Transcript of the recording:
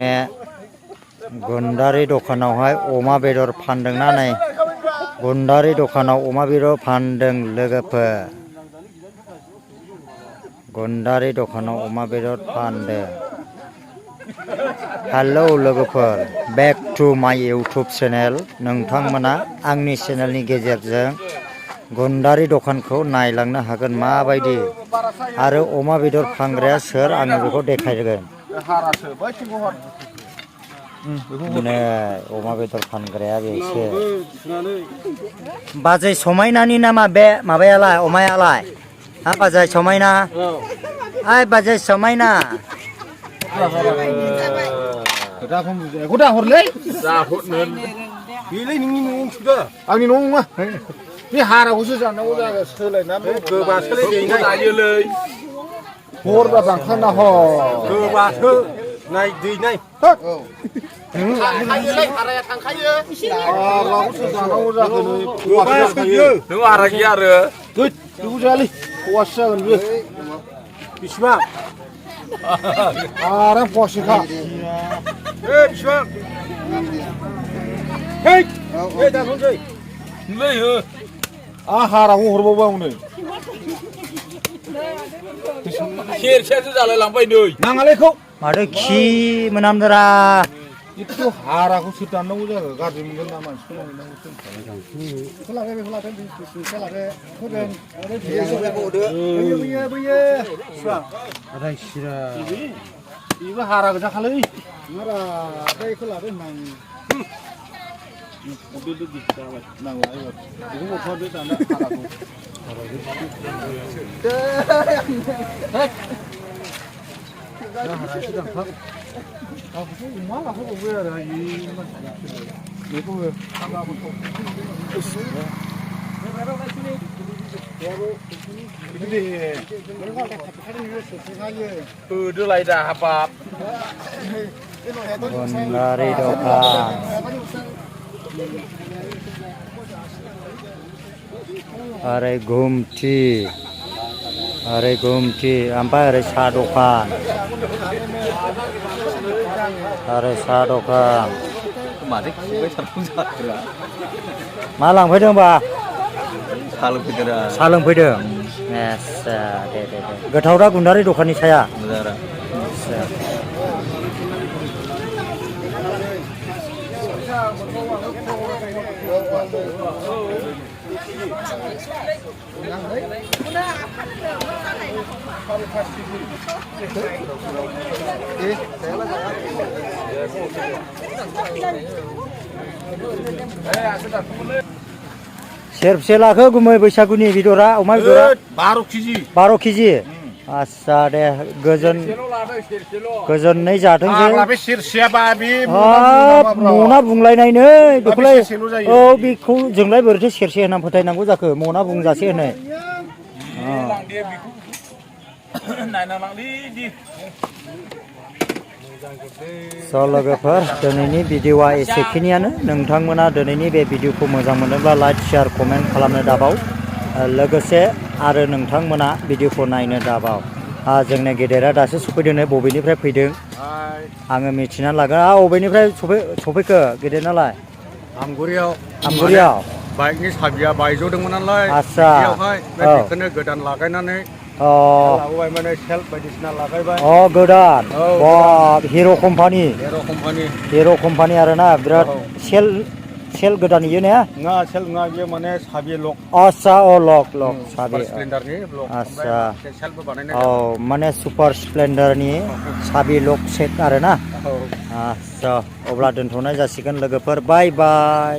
गुन्दारि दखानावहाय अमा बेदर फानदोंना नै गुन्दारि दखानाव अमा बेदर फानदों लोगोफोर गुन्दारि दखानाव अमा बेदर फानदों हेलो लोगोफोर बैक टू माय यूट्यूब चैनल नोंथांमोना आंनि चैनलनि गेजेरजों गुन्दारि दखानखौ नायलांनो हागोन माबायदि आरो अमा बेदर फानग्राया सोर आङो बेखौ देखायगोन नै अमा बेदर फानग्राया बेसो बाजै समायनानि नामा बे माबायालाय अमायालाय हा बाजै समायना ओइ बाजै समायना हरलै बेलाय नोंनि न'आवसो दा आंनि न'आव नङा बे हाराखौसो जानांगौ जागोन सोलायनानै गोबा सोलायना जायोलै हरबा बांखाना ह गोबासो नाय दै नाय हाराया थांखायो हाराखौसो जानांगौ जागोन नों हारा गैया आरो बेखौ जायालै हौवासो जागोन बे बेसेबां आराम फवासेखा बेसेबां दानहरसै नै हाराखौ हरबावबा हनै सेरसेयासो जालाय लांबाय नै नाङालैखौ माथो खि मोनामदोरा एथ' हाराखौसो दाननांगौ जागोन गाज्रि मोनगोन ना मानसिखौ बेबो हारा गोजाखालै बेखौ लादो होदोलाय दा हाबाब गुन्दारि दखान ओरै घुमथि ओमफ्राय ओरै साहा दखान मा लांफैदोंबा साहा लोंफैदों दे गोथाव दा गुन्दारि दखाननि साया सेरबेसे लाखो गुमै बैसागुनि बेदरा अमा बेदरा 12 केजि आस्सा दे गोजोनै जाथोंसै मना बुंलायनाय नै बेखौलाय औ बेखौ जोंलाय बोरैथो सेरसे होननानै फोथायनांगौ जाखो मना बुंजासे होनो लोगोफोर दिनैनि भिडिअआ एसेखिनियानो नोंथांमोना दिनैनि बे भिडिअखौ मोजां मोनोब्ला लाइक शेयार कमेन्ट खालामनो दाबाव लोगोसे आरो नोंथांमोना भिडिअखौ नायनो दाबाव जोंनि गेदेरा दासो सफैदों बबेनिफ्राय फैदों आङो मिथिना लागोन बबेनिफ्राय सफैखो गेदेरनालाय आमगुरियाव बाइकनि साबिया बायजोदोंमोन नालाय आस्सा बेखौनो गोदान लागायनानै लाबोबाय माने सेल्फ बायदिसिना लागायबाय गोदान हिर' कम्पानि आरोना बिराद सेल गोदान इयो ने नङा सेल नङा बियो माने साबि लक आस्सा लक साबि स्प्लेन्डारनि लक आस्सा सेल्फबो बानायनाय माने सुपार स्प्लेन्डारनि साबि लक सेट आरोना आस्सा अब्ला दोनथ'नाय जासिगोन लोगोफोर बाय बाय